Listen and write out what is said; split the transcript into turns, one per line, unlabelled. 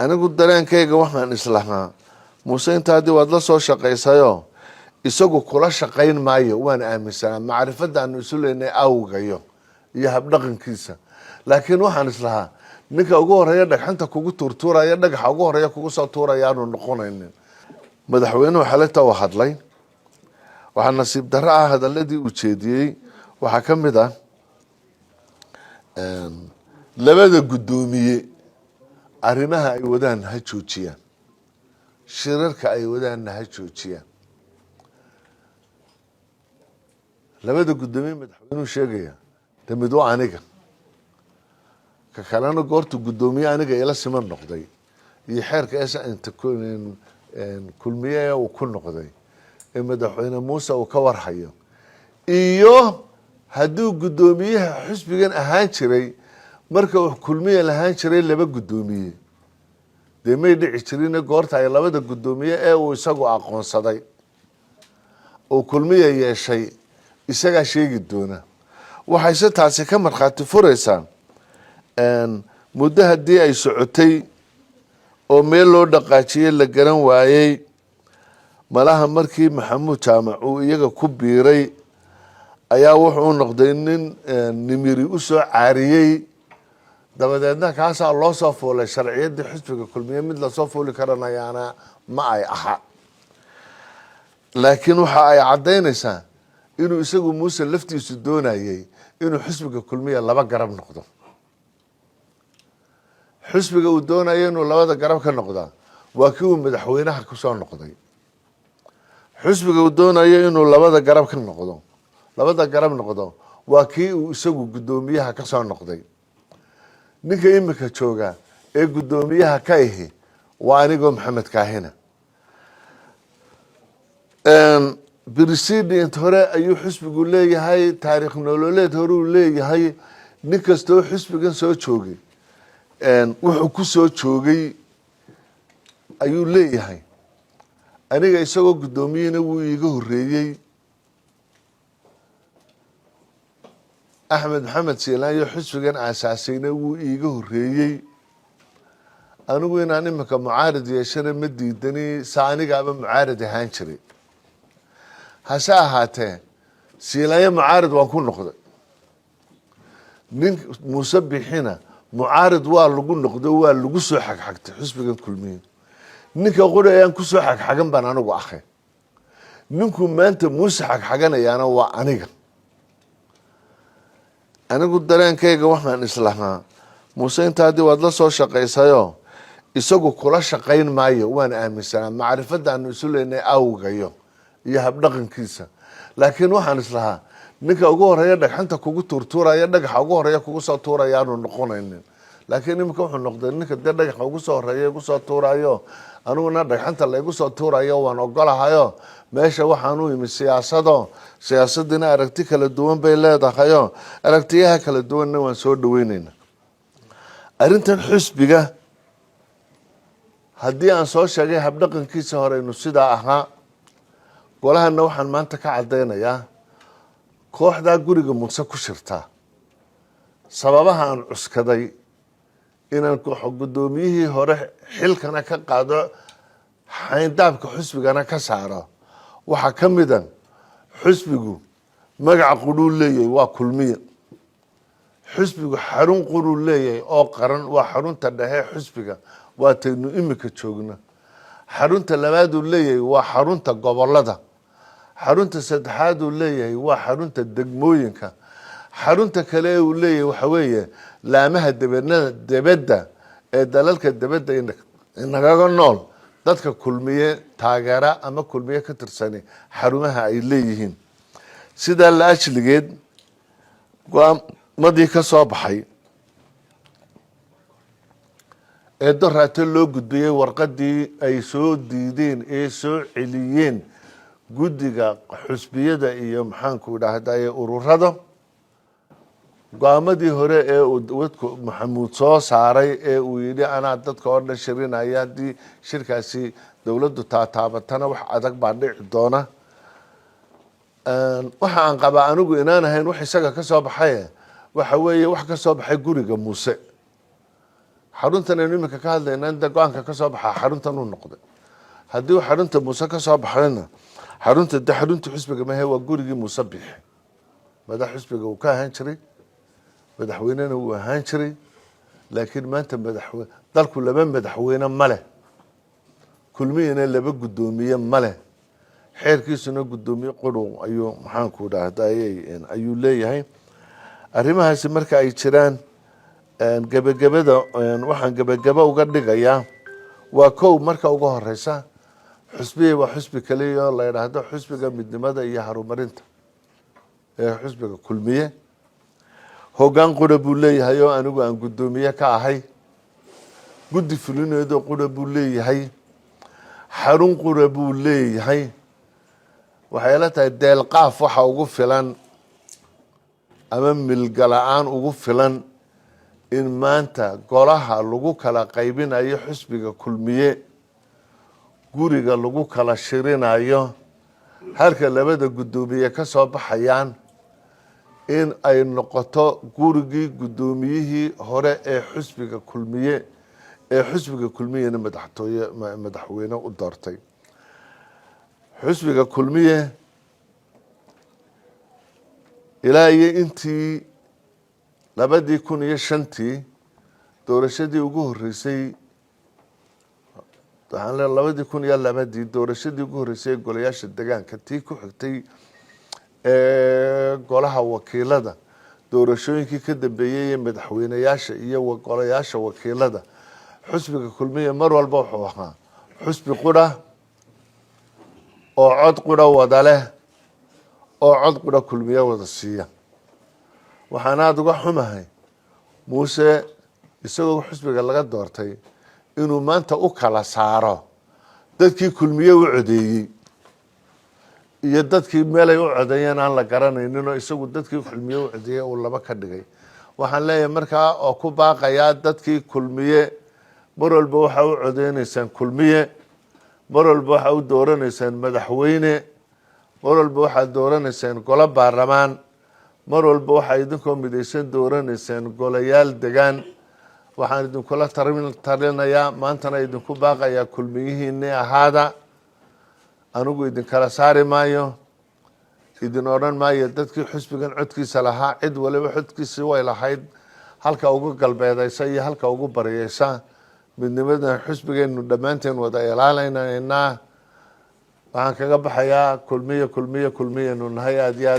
Anigu dareenkayga waxaan islahaa, Muuse intaadii waad la soo shaqaysayoo isagu kula shaqayn maayo. Waan aaminsanaa macrifadda aanu isu leynay awgayo iyo habdhaqankiisa, laakiin waxaan islahaa ninka ugu horeeya dhagxanta kugu tuurtuuraya, dhagaxa ugu horeeya kugu soo tuuraya aanu noqonaynin. Madaxweynuhu xalita uu hadlay, waxaa nasiib darro ah hadaladii uu jeediyey waxaa ka mid ah labada guddoomiye arrimaha ay wadaan ha joojiyaan, shirarka ay wadaanna ha joojiyaan. Labada guddoomiye madaxweynuhu sheegaya de mid waa aniga, ka kalena goortu guddoomiye aniga ila siman noqday iyo xeerka inta Kulmiye uu ku noqday ee madaxweyne Muuse uu ka warhayo, iyo hadduu guddoomiyaha xusbigan ahaan jiray marka uu Kulmiye lahaan jiray laba guddoomiye, dee may dhici jirine. Goorta ay labada guddoomiye ee uu isagu aqoonsaday uu Kulmiye yeeshay isagaa sheegi doona. Waxayse taasi ka markhaati furaysaa muddo haddii ay socotay oo meel loo dhaqaajiyey la garan waayey, malaha markii Maxamuud Jaamac uu iyaga ku biiray ayaa wuxuu noqday nin nimiri usoo caariyey, dabadeedna kaasaa loo soo fuulay sharciyaddii xisbiga Kulmiye. Mid lasoo fuuli karanayaana ma ay aha, laakiin waxa ay caddaynaysaa inuu isagu Muuse laftiisu doonayey inuu xisbiga Kulmiye laba garab noqdo. Xisbiga uu doonaya inuu labada garab ka noqdaa waa kii uu madaxweynaha kusoo noqday. Xisbiga uu doonayo inuu labada garab ka noqdo, labada garab noqdo, waa kii uu isagu guddoomiyaha kasoo noqday. Ninka imika jooga ee guddoomiyaha ka ihi waa anigoo Maxamed Kaahina. Precedent hore ayuu xisbigu leeyahay, taariikh nololeed hore uu leeyahay. Nin kastoo xisbigan soo joogay wuxuu ku soo joogay ayuu leeyahay. Aniga isagoo guddoomiyena wuu iiga horeeyey. Axmed Maxamed Siilaanyo xisbigan aasaasayna wuu iiga horeeyey. Anigu inaan imika mucaarid yeeshana ma diidani, saa anigaaba mucaarid ahaan jiray. Hase ahaatee Siilaanyo mucaarid waan ku noqday, nin Muuse Bixina mucaarid waa lagu noqdo, waa lagu soo xagxagtay xisbigan Kulmiye. Ninka quri ayaan kusoo xagxagan baan anigu ahay. Ninkuu maanta Muuse xagxaganayaana waa aniga. Anigu dareenkayga waxaan islahaa, Muuse intaadii waad la soo shaqaysayoo isagu kula shaqayn maayo. Waan aaminsanaa macrifadda aanu isu leynay awgayo iyo habdhaqankiisa, laakiin waxaan islahaa ninka ugu horeeya dhagxanta kugu tuurtuuraya, dhagaxa ugu horeeya kugu soo tuuraya aanu noqonaynin. Laakiin iminka wuxuu noqday ninka dee dhagaxa ugu soo horeeya igu soo tuurayo. Aniguna dhagxanta laygu soo tuurayo waan ogolahayo. Meesha waxaan u imi siyaasado, siyaasadina aragti kala duwan bay leedahayo, aragtiyaha kala duwanna waan soo dhaweyneyna. Arrintan xusbiga haddii aan soo sheegay habdhaqankiisa hore inu sidaa ahaa, golahana waxaan maanta ka caddaynayaa kooxdaa guriga Muuse ku shirtaa sababaha aan cuskaday inaan guddoomiyihii hore xilkana ka qaado, xayndaabka xusbigana ka saaro. Waxaa ka mida xusbigu magaca qudhuu leeyahay waa Kulmiye. Xusbigu xarun quruu leeyahay oo qaran, waa xarunta dhexe xusbiga, waataynu imika joogna. Xarunta labaaduu leeyahay waa xarunta gobolada. Xarunta saddexaaduu leeyahay waa xarunta degmooyinka. Xarunta kale ee uu leeyahay waxa weeye laamaha debednada debedda ee dalalka debedda inagaga nool, dadka Kulmiye taageera ama Kulmiye ka tirsani xarumaha ay leeyihiin. Sidaa la ajligeed go-aamadii ka soo baxay ee doraate loo gudbiyey, warqadii ay soo diideen ee soo celiyeen guddiga xusbiyada iyo maxaanku idhaahdaye ururada, go-aamadii hore ee uu wadku Maxamuud soo saaray ee uu yidhi anaa dadka oo dhan shirinaya, haddii shirkaasi dowladdu taataabatana wax adag baa dhici doona. Waxa aan qabaa anigu inaan ahayn wax isaga ka soo baxay, waxa weeye wax ka soo baxay guriga Muuse. Xaruntan aynu iminka ka hadlayna inta go-aanka ka soo baxaa xaruntan uu noqday. Haddii uu xarunta Muuse ka soo baxayna, xarunta de xarunta xisbiga mahe, waa gurigii Muuse Biixi. Madax xisbiga uu ka ahaan jiray, madaxweynena wuu ahaan jiray, laakiin maanta madaxwe dalku laba madaxweyne ma leh, Kulmiyana laba guddoomiye ma leh. Xeerkiisuna guddoomiye qudhow ayuu, maxaanku dhahday, ayuu leeyahay. Arrimahaasi marka ay jiraan, gebagabada waxaan gebagabo uga dhigayaa waa kow: marka ugu horeysa, xusbigii waa xusbi kaliya oo la yidhaahdo Xusbiga Midnimada iyo Horumarinta ee xusbiga Kulmiye. Hoggaan qura buu leeyahay oo anigu aan guddoomiye ka ahay. Guddi fulineedoo qura buu leeyahay. Xarun qura buu leeyahay. Waxay la tahay deelqaaf waxa ugu filan ama milgala-aan ugu filan in maanta golaha lagu kala qaybinayo xusbiga Kulmiye, guriga lagu kala shirinayo, halka labada guddoomiye ka soo baxayaan, in ay noqoto gurigii guddoomiyihii hore ee xusbiga Kulmiye, ee xusbiga Kulmiyena madaxtooye madaxweyne u doortay. Xusbiga Kulmiye ilaa iyo intii 2005-tii doorashadii ugu horreysay, waxaan le 2002-dii doorashadii ugu horreysay ee golayaasha degaanka, tii ku xigtay ee golaha wakiilada, doorashooyinkii ka dambeeyey ee madaxweyneyaasha iyo golayaasha wakiilada, xusbiga Kulmiye mar walba wuxuu ahaa xusbi qura oo cod qura wada leh, oo cod qura Kulmiye wada siiya. Waxaan aada uga xumahay Muuse, isagoo xusbiga laga doortay, inuu maanta u kala saaro dadkii Kulmiye u codeeyey iyo dadkii meelay u codeeyeen aan la garanaynin, oo isagu dadkii Kulmiye u codeeyey uu laba ka dhigay. Waxaan leeyahay markaa oo ku baaqayaa dadkii Kulmiye: mar walba waxaa u codeyneysaan Kulmiye, mar walba waxaa u dooranaysaan madaxweyne, mar walba waxaad dooranaysaan golo baarlamaan, mar walba waxaa idinkoo midaysan dooranaysaan golayaal degaan. Waxaan idinkula talinayaa, maantana idinku baaqayaa, kulmiyihiinii ahaada. Anigu idinkala saari maayo, idin odhan maayo dadkii xusbigan codkiisa lahaa. Cid waliba codkiisi way lahayd, halka ugu galbeedaysa iyo halka ugu baryaysa. Midnimadan xusbigaynu dhammaanteen wada ilaalinaynaa. Waxaan kaga baxayaa: Kulmiye, Kulmiye, Kulmiyaynu nahay. Aada iyo aad.